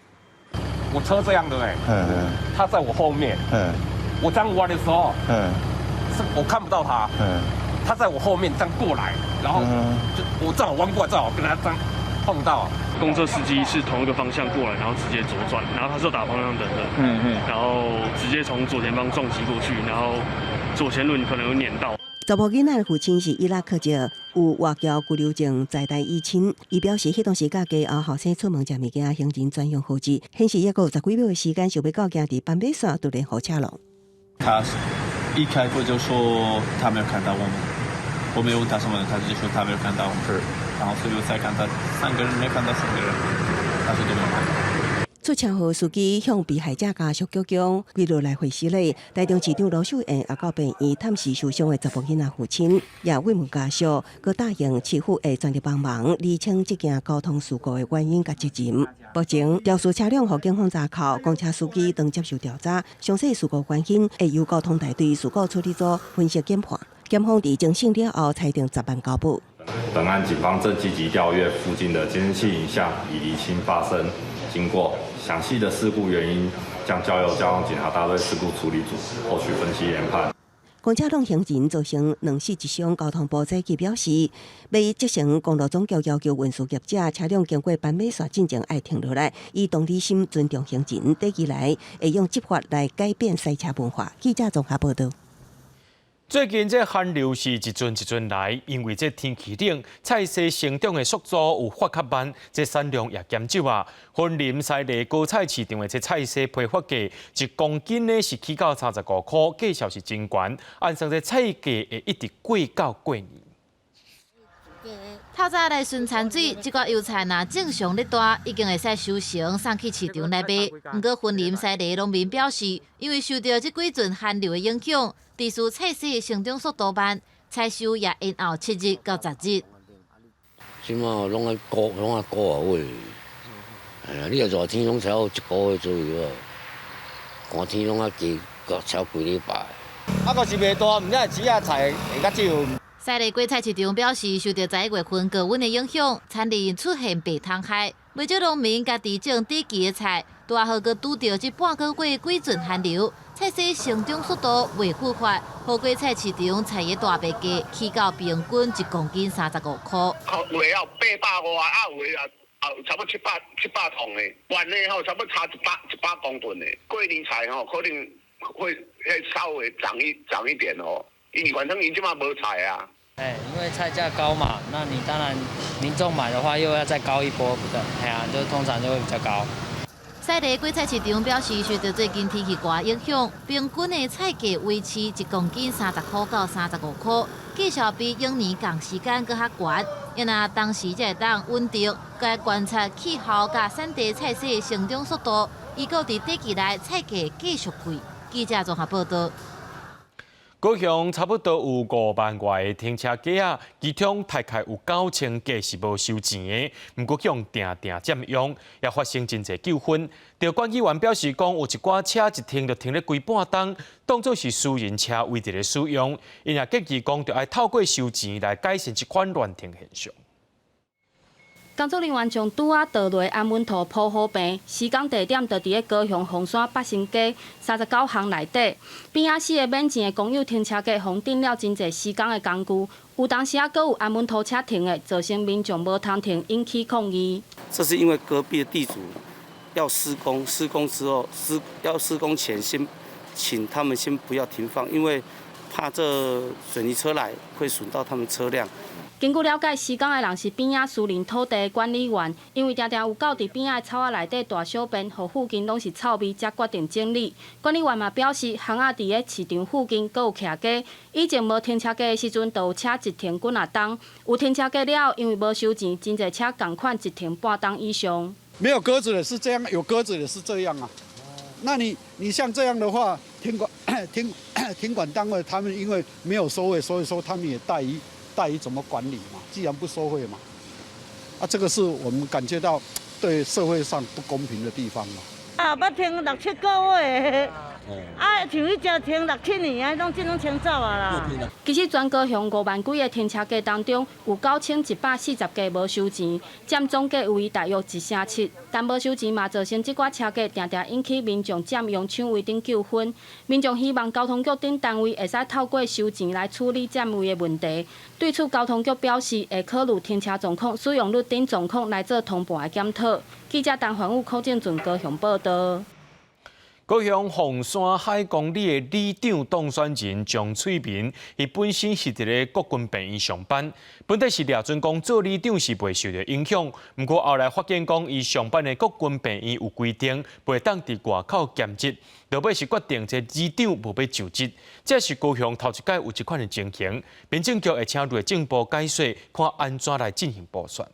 我車這樣的欸，他在我後面，我這樣彎的時候，是我看不到他，他在我後面這樣過來，然後就我正好彎過來，正好跟他這樣碰到。公車司機是同一個方向過來，然後直接左轉，然後他是有打方向燈的，然後直接從左前方撞擊過去，然後左前輪可能有碾到。查某囡仔的父親是伊拉克籍，有外僑居留證在台依親。伊表示，彼當時佮家後後生出門食物件，行人專用號誌顯示猶閣有十幾秒的時間，想欲到行佇斑馬線，突然予車挏。他一開口就說他沒有看到我們，我沒有問他什麼，他就說他沒有看到我們，然後所以我才看到三個人，沒看到四個人，他說都沒有看到。出車禍司機向被害者家屬鞠躬，跪落來回施禮。台中市長盧秀燕也到病院探視受傷的查某囡仔父親，也慰問家屬，閣答應市府會全力幫忙釐清這件交通事故的原因佮責任。目前，肇事車輛予警方查扣，公車司機正接受調查。詳細事故原因會由交通大隊事故處理組分析研判。檢方佇偵審了後，裁定10萬交保。本案警方正積極調閱附近的監視器影像，以釐清發生經過。詳細的事故原因將交由交通警察大隊事故處理組後續分析研判。公車挏行人造成兩死一傷，交通部早起表示，欲責成公路總局要求運輸業者車輛經過斑馬線進前愛停落來，以同理心尊重行人，短期內會用執法來改變塞車文化。記者綜合報道。最近這寒流是一陣一陣來，因為這天氣冷，菜蒔成長的速度有發較慢，這產量也減少啊。雲林西麗果菜市場的這菜蒔批發價，一公斤呢是起到35塊，價數是真懸。按算這菜價會一直貴到過年。透早來巡田水，這寡油菜若正常咧大，已經會使收成送去市場來賣。毋過雲林西麗農民表示，因為受著這幾陣寒流的影響，致使菜蒔成長速度慢，採收也延後7日到10日。這馬攏愛顧，攏愛顧啊！哎呀，你若熱天攏超過一個月左右啊，寒天攏愛加超幾禮拜。啊，閣是袂大，毋知是子仔菜會較少。西麗果菜市場表示，受著11月份高溫的影響，田裡出現白蟲害，袂少農民家己種短期的菜，拄仔好閣拄著這半個月幾陣寒流，菜蒔成長速度袂復發，予果菜市場菜的大白價起到平均一公斤35塊。有的有800外，啊有的啊差不多700桶的，懸的吼差不多差100公噸的。過年菜吼可能會稍微漲一點哦，因為反正𪜶這馬無菜啊。哎，因為菜價高嘛，那你當然民眾買的話又要再高一波，不對？哎呀，就通常就會比較高。西麗果菜市場表示，受著最近天氣寒影響，平均的菜價維持一公斤30塊到35塊，價數比往年仝時間閣較懸。因若當時才會當穩定，該觀察氣候佮產地菜蒔成長速度，預估佇短期內菜價繼續貴。記者綜合報道。高雄差不多有5萬外个停車格仔，其中大概有9000個是無收錢的，毋過卻定定佔用，也發生真濟糾紛。著管理員表示講，有一寡車一停就停咧規半鐘，當作是私人車位佇咧使用，𪜶也建議講，著愛透過收錢來改善這款亂停現象。工作人員將拄仔倒落安穩塗鋪好平，施工地點就佇咧高雄鳳山北新街39巷內底。邊仔四个免錢的公有停車格，予鎮了真濟施工的工具，有當時仔閣有安穩塗車停的，造成民眾無通停，引起抗議。這是因為隔壁的地主要施工，施工之後施要施工前先請他們先不要停放，因為怕這水泥車來會損到他們車輛。根據了解，施工的人是邊仔私人土地管理員，因為定定有狗佇邊仔的草仔內底大小便，予附近攏是臭味，才決定整理。管理員嘛表示，巷仔佇咧市場附近閣有徛街，以前無停車格的時陣，就有車一停幾若冬；有停車格了後，因為無收錢，真濟車仝款一停半冬以上。沒有格子的是這樣，有格子的是這樣啊。那你像這樣的話，停管單位他們因為沒有收費，所以說他們也怠於。怠於怎麼管理嘛？既然不收費嘛，啊，這個是我們感覺到對社會上不公平的地方嘛。啊，捌停六七個月。啊，像彼遮停六七年啊，攏這攏清走啊啦。其實全高雄5萬幾个停車格當中，有9140個無收錢，佔總格位大約1成7。但無收錢嘛，造成這寡車格定定引起民眾佔用搶位等糾紛。民眾希望交通局等單位會使透過收錢來處理佔位的問題。對此，交通局表示會考慮停車狀況、使用率等狀況來做通盤的檢討。記者陳環宇、柯正俊高雄報道。高雄鳳山海光里的里長當選人張翠民，伊本身是佇咧國軍病院上班，本底是掠準講做里長是袂受著影響，毋過後來發現講伊上班的國軍病院有規定，袂當佇外口兼職，落尾是決定這里長無欲就職。這是高雄頭一擺有這款的情形，民政局會請內政部解說，看按怎來進行補選。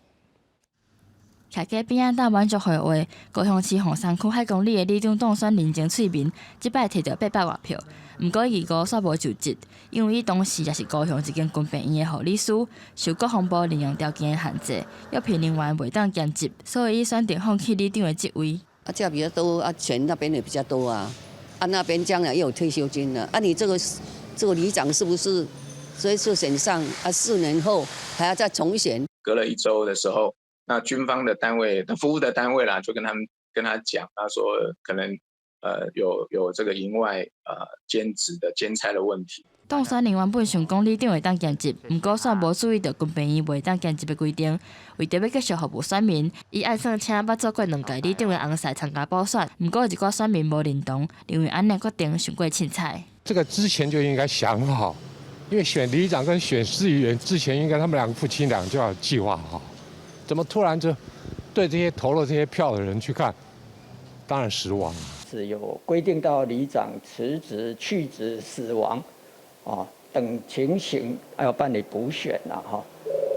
徛街邊仔鬥滿足會話，高雄市鳳山區海光里的里長當選人曾翠民，這擺摕著800外票，毋過伊二五煞無就職，因為伊當時也是高雄一間軍病院的護理師，受國防部任用條件的限制，藥品人員袂當兼職，所以伊選擇放棄里長的職位。啊，這比較多，啊，錢那邊也比較多啊，啊，那邊將來又有退休金了，啊，你這個里長是不是這次選上啊？4年後還要再重選？隔了一周的時候。那軍方的單位、服務的單位啦，就跟他們跟他講，他說可能有這個營外兼職的兼差的問題。當選人原本想講里長會當兼職，毋過煞無注意著軍病院袂當兼職的規定。為著欲繼續服務選民，伊按算請捌做過兩屆里長的翁婿參加補選，毋過一寡選民無認同，認為按呢決定傷過凊彩。這個之前就應該想好，因為選里長跟選市議員之前，應該他們兩個夫妻倆就要計劃好。怎麼突然就對這些投了這些票的人去看，當然失望。是有規定到里長辭職、去職、死亡啊等情形，要辦理補選啦，哈，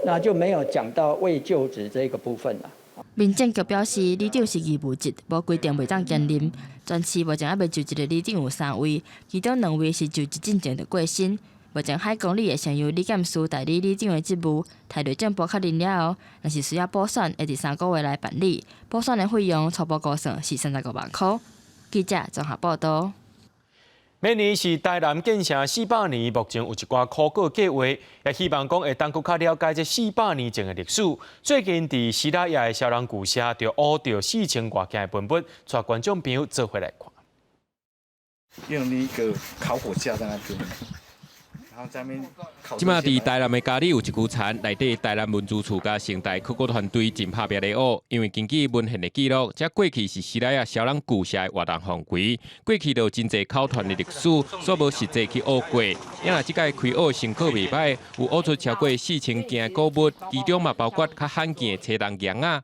那就沒有講到未就職這個部分啦。民政局表示，里長是義務職，無規定袂當兼任。全市目前猶未就職的里長有三位，其中兩位是就職進前就過身。目前海光里會先由李劍書代理里長的職務，待內政部確認了後，若是需要補選，會佇3個月內辦理。補選的費用初步估算是35萬箍。記者綜合報道。明年是台南建城400年，目前有一寡考古計劃，也希望講會當閣較了解這四百年前的歷史。最近佇西拉雅的蕭人舊社就挖著4000外件的文物，帶觀眾朋友做伙來看。用那個烤火架在那邊。這馬佇台南的佳里有一區田，內底台南文資處佮成大考古團隊真拍拚咧挖，因為根據文獻的記錄，這過去是西拉雅蕭人舊社的活動範圍，過去就有真濟口傳的歷史，煞無實際去挖過。因為這擺開挖成果袂䆀，有挖出超過4000件古物，其中嘛包括較罕見的青銅鏡仔。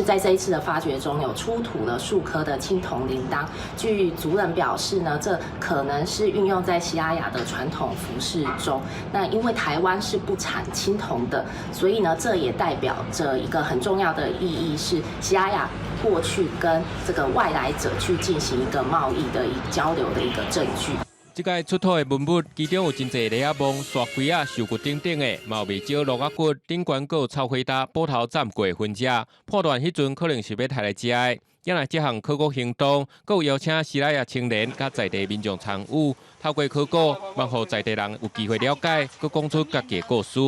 在這一次的發掘中，有出土了數顆的青銅鈴鐺。據族人表示呢，這可能是運用在西拉雅的傳統服飾中。那因為台灣是不產青銅的，所以呢，這也代表着一個很重要的意義，是西拉雅過去跟這個外來者去進行一個貿易的一交流的一個證據。這擺出土的文物，其中有真濟螺仔墓、沙龜仔、獸骨等等的，嘛有袂少鹿仔骨，頂懸閣有草火焦、斧頭斬過的痕跡，判斷彼陣可能是欲刣來食的。因來這項考古行動，閣有邀請西拉雅青年佮在地民眾參與，透過考古，望予在地人有機會了解，閣講出家己的故事。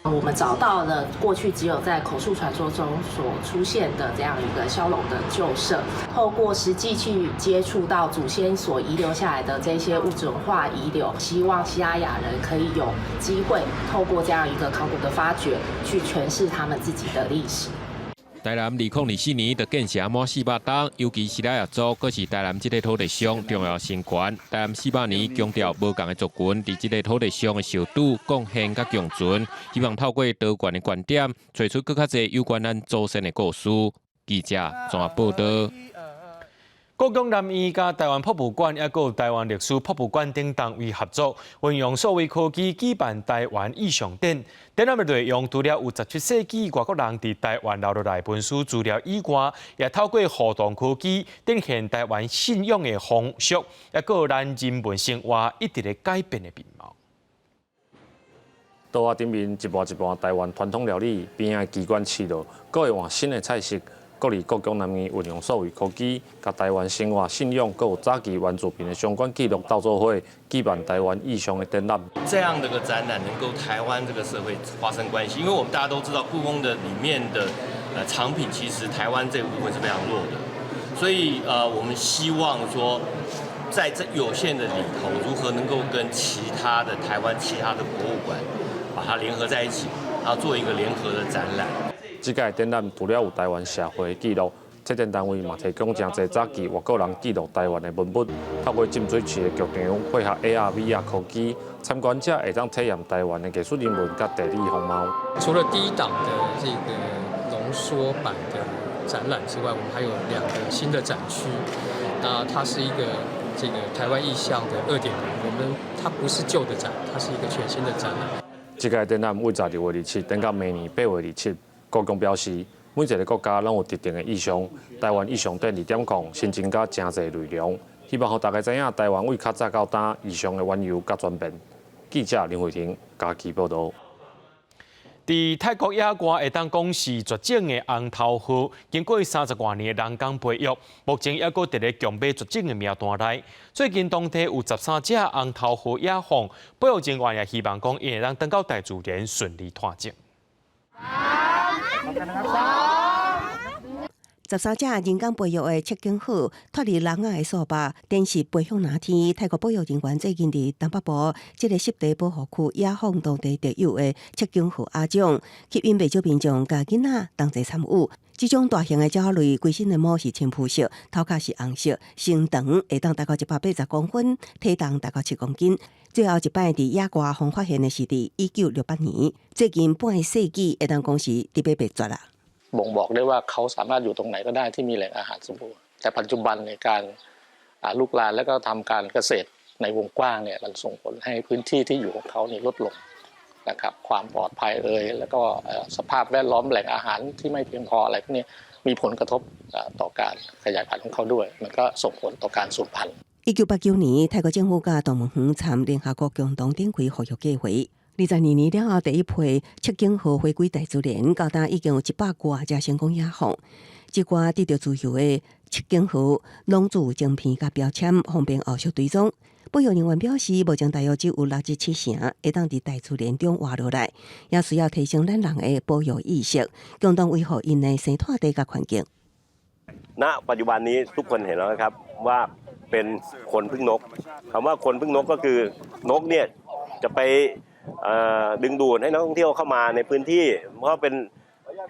我們找到了過去只有在口述傳說中所出現的這樣一個驍龍的舊社，透過實際去接觸到祖先所遺留下來的這些物質文化遺留，希望西拉雅人可以有機會透過這樣一個考古的發掘，去詮釋他們自己的歷史。台南2024年就建城滿400冬，尤其西拉雅族，閣是台南這个土地上重要成員。台南四百年強調無仝的族群佇這个土地上的相拄、貢獻佮共存，希望透過多元的觀點，揣出閣較濟有關咱祖先的故事。記者綜合報道。故宮南院佮台灣博物館，抑閣有台灣歷史博物館等單位合作，運用數位科技舉辦台灣意象展。展覽的內容除了有17世紀外國人佇台灣留落來文書資料以外，也透過互動科技展現台灣信仰的風俗，抑閣有咱人文生活一直咧改變的面貌。桌仔頂面一盤一盤台灣傳統料理，邊仔機關試落，閣會換新的菜式。鼓勵故宮南院運用數位科技，共台灣生活、信仰、閣有早期原住民的相關記錄鬥做伙，舉辦台灣意象的展覽。這樣的個展覽能夠台灣這個社會發生關係，因為我們大家都知道故宮的裡面的藏品，其實台灣這個部分是非常弱的，所以我們希望說，在這有限的裡頭，如何能夠跟其他的台灣其他的博物館把它聯合在一起，然後做一個聯合的展覽。這屆展覽除了有台灣社會記錄，策展單位嘛提供誠濟早期外國人記錄台灣的文物，透過浸水池的劇場配合 AR、VR 科技，參觀者會當體驗台灣的藝術人文佮地理風貌。除了第一檔的這個濃縮版的展覽之外，我們還有兩個新的展區。那它是一個這個台灣意象的2.0，我們它不是舊的展，它是一個全新的展覽。這屆展覽為12月27，等到明年8月27。故宮表示，每一個國家攏有特定的意象，台灣意象展2.0新增加誠濟內容，希望予大家知影台灣為較早到今意象的緣由佮轉變。記者林慧婷嘉義報導。佇泰國野外會當講是絕種的紅頭鶴，經過30外年的人工培育，目前猶閣佇咧強買絕種的名單內。最近當地有13隻紅頭鶴野放，保育人員也希望講，𪜶會當轉到大自然順利脫種。 13隻人工培育的赤頸鶴脫離籠仔的數目，電視飛向藍天。泰國保育人員最近佇東北部這个濕地保護區野放當地特有的赤頸鶴亞種，吸引袂少民眾佮囡仔同齊參與。這種大型的鳥類，規身的毛是深膚色，頭殼是紅色，身長會當達到180公分，體重達到7公斤。最後一擺佇野外予發現的是佇1968年，最近半個世紀會當講是佇欲滅絕啦。 บ่งบอกได้ว่าเขาสามารถอยู่ตรงไหนก็ได้ที่มีแหล่งอาหารสมบูรณ์แต่ปัจจุบันในการลุกลานและก็ทำการเกษตรในวงกว้างเนี่ยมันส่งผลให้พื้นที่ที่อยู่ของเขาเนี่ยลดลงนะครับความปลอดภัยเอ่ยแล้วก็สภาพแวดล้อมแหล่งอาหารที่ไม่เพียงพออะไรพวกนี้มีผลกระทบต่อการขยายพันธุ์ของเขาด้วยมันก็ส่งผลต่อการสูญพันธุ์ 1989年，泰國政府佮動物園參聯合國共同展開復育計劃。22年了後，第一批赤頸鶴回歸大自然，到今已經有100外隻成功野放。這寡得著自由的赤頸鶴，攏做晶片佮標籤，方便後續追蹤。保育人員表示，目前大約只有六至七成會當佇大自然中活落來，也需要提升咱人的保育意識，共同維護𪜶的生態地佮環境。 ณปัจจุบันนี้ทุกคนเห็นแล้วนะครับว่าเป็นคนพึ่งนกคำว่าคนพึ่งนกก็คือนกเนี่ยจะไปดึงดูดให้นักท่องเที่ยวเข้ามาในพื้นที่เพราะเป็น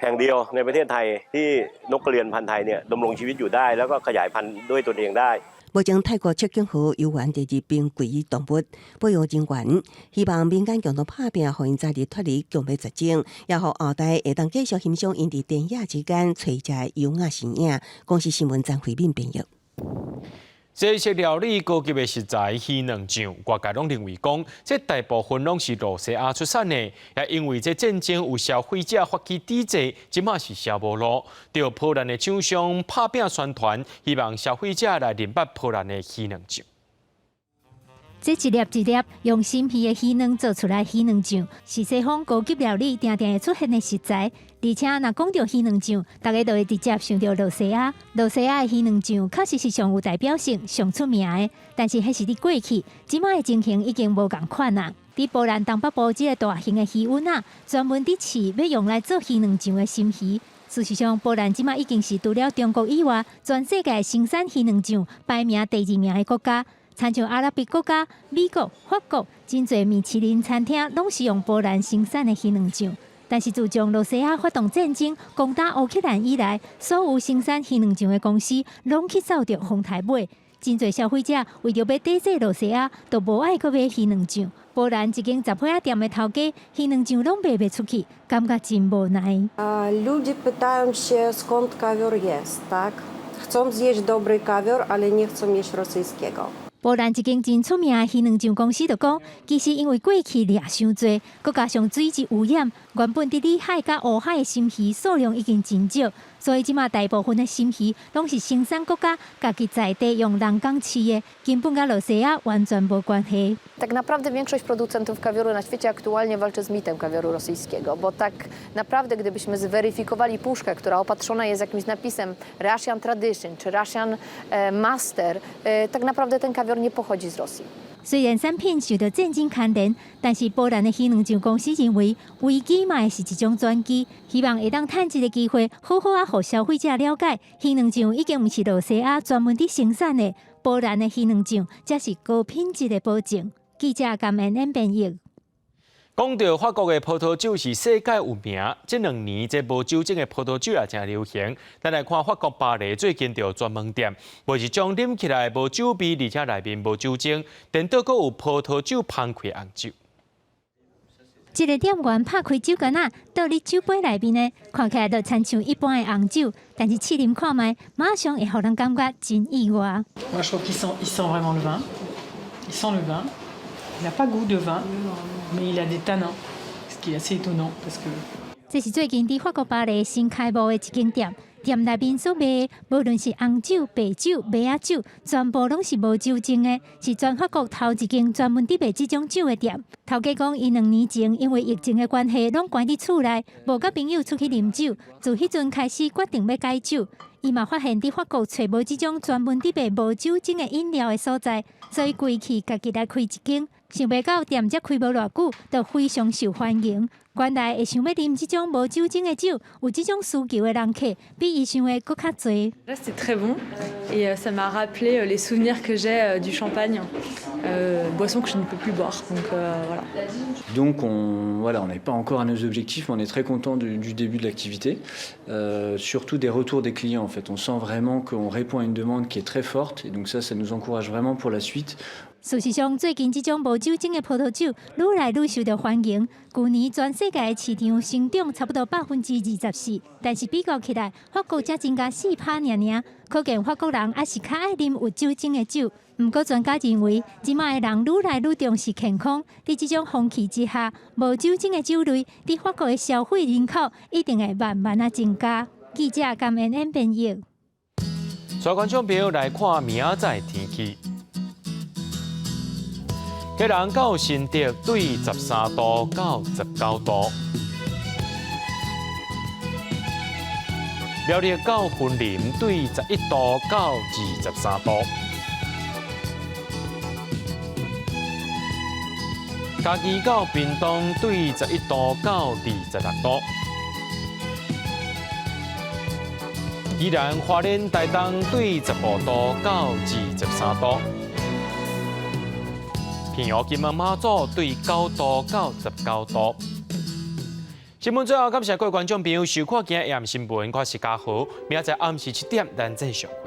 แห่งเดียวในประเทศไทยที่นกกระเรียนพันธุ์ไทยเนี่ยดำรงชีวิตอยู่ได้แล้วก็ขยายพันธุ์ด้วยตนเองได้ 目前泰國赤頸鶴猶原佇瀕危動物，保育人員希望民間共同拍拚，予𪜶早日脫離強欲絕種，也予後代會當繼續欣賞𪜶佇田野之間揣食的優雅身影。公視新聞張惠敏編譯。這是料理高級的食材魚卵醬，外界攏認為講，這大部分攏是露西亞出產的，也因為這戰爭有消費者發起抵制，這馬是銷無路。著波蘭的廠商拍拚宣傳，希望消費者來認捌波蘭的魚卵醬。這一粒一粒用深魚的魚卵做出來魚卵醬，是西方高級料理定定會出現的食材。而且，若講著魚卵醬，大家就會直接想著露西亞。露西亞的魚卵醬確實是上有代表性、上出名的。但是，彼是佇過去，這馬的情形已經無仝款啊。佇波蘭東北部這个大型的魚塭仔，專門佇飼欲用來做魚卵醬的深魚。事實上，波蘭這馬已經是除了中國以外，全世界生產魚卵醬排名第二名的國家。親像阿拉伯國家、美國、法國，真濟米其林餐廳攏是用波蘭生產的魚卵醬。但是自從露西亞發動戰爭攻打烏克蘭以來，所有生產魚卵醬的公司攏去走著哄抬買。真濟消費者為著欲抵制露西亞，都無愛閣買魚卵醬。波蘭一間雜貨仔店的頭家，魚卵醬攏賣袂出去，感覺真無奈。 Ludzie pytają się, skąd kawior jest, tak? Chcą zjeść dobry kawior, ale nie chcą jeść rosyjskiego. 波蘭一間真出名的魚卵醬公司就講，其實因為過去掠傷濟，閣加上水質污染，原本佇裏海佮烏海的深魚數量已經真少，所以這馬大部分的深魚攏是生產國家家己在地用人工飼的，根本佮羅西亞完全無關係。 Tak naprawdę większość producentów kawioru na świecie aktualnie walczy z mitem kawioru rosyjskiego, bo tak naprawdę gdybyśmy zweryfikowali puszkę, która opatrzona jest jakimś napisem Russian Tradition czy Russian Master, tak naprawdę ten kawior nie pochodzi z Rosji. 雖然產品受到戰爭牽連，但是波蘭的魚卵醬公司認為危機嘛會是一種轉機，希望會當趁這个機會好好仔予消費者了解，魚卵醬已經毋是羅西亞專門佇生產的，波蘭的魚卵醬才是高品質的保證。記者甘恩恩編譯。講到法國的葡萄酒是世界有名，這兩年這無酒精的葡萄酒也誠流行。咱來看法國巴黎最近就有專門店，賣一種啉起來無酒味，而且內面無酒精，顛倒閣有葡萄酒芳氣紅酒。一个店員拍開酒罐仔，倒佇酒杯內面的，看起來就親像一般的紅酒，但是試啉看覓，馬上會予人感覺真意外。 Moi, je trouve qu'il sent, il sent vraiment le vin. Il sent le vin. Il n'a pas goût de vin, mais il a des tanins, ce qui est assez étonnant parce que 這是最近佇法國巴黎新開幕的一間店，店內面所賣的，無論是紅酒、白酒、麥仔酒，全部攏是無酒精的，是全法國頭一間專門佇賣這種酒的店。頭家講，伊2年前因為疫情的關係，攏關佇厝內，無佮朋友出去啉酒，自彼陣開始決定欲改酒。伊嘛發現佇法國揣無這種專門佇賣無酒精的飲料的所在，所以規氣家己來開一間。想袂到店才開無偌久，就非常受歡迎。原來會想欲啉這種無酒精的酒，有這種需求的人客，比伊想的閣較濟。 Là, c'était très bon et ça m'a rappelé les souvenirs que j'ai du champagne, boisson que je ne peux plus boire. Donc voilà. Donc on, voilà, on n'est pas encore à nos objectifs, mais on est très content du début de l'activité, surtout des retours des clients. En fait, on sent vraiment qu'on répond à une demande qui est très forte et donc ça nous encourage vraiment pour la suite. 事實上，最近這種無酒精的葡萄酒愈來愈受到歡迎。舊年全世界的市場成長差不多24%，但是比較起來，法國才增加4趴爾爾，可見法國人猶是較愛啉有酒精的酒。毋過專家認為，這馬的人愈來愈重視健康，佇這種風氣之下，無酒精的酒類佇法國的消費人口一定會慢慢仔增加。記者甘恩恩編譯。所以觀眾朋友來看明仔載天氣。基隆到新竹對13度到19度，苗栗到雲林對11度到23度，嘉義到屏東對11度到26度，宜蘭花蓮台東對15度到23度。平湖金門馬祖對9度到19度。新聞最後感謝各位觀眾朋友收看今日的新聞，我是嘉豪，明仔載暗時7點，咱再相會。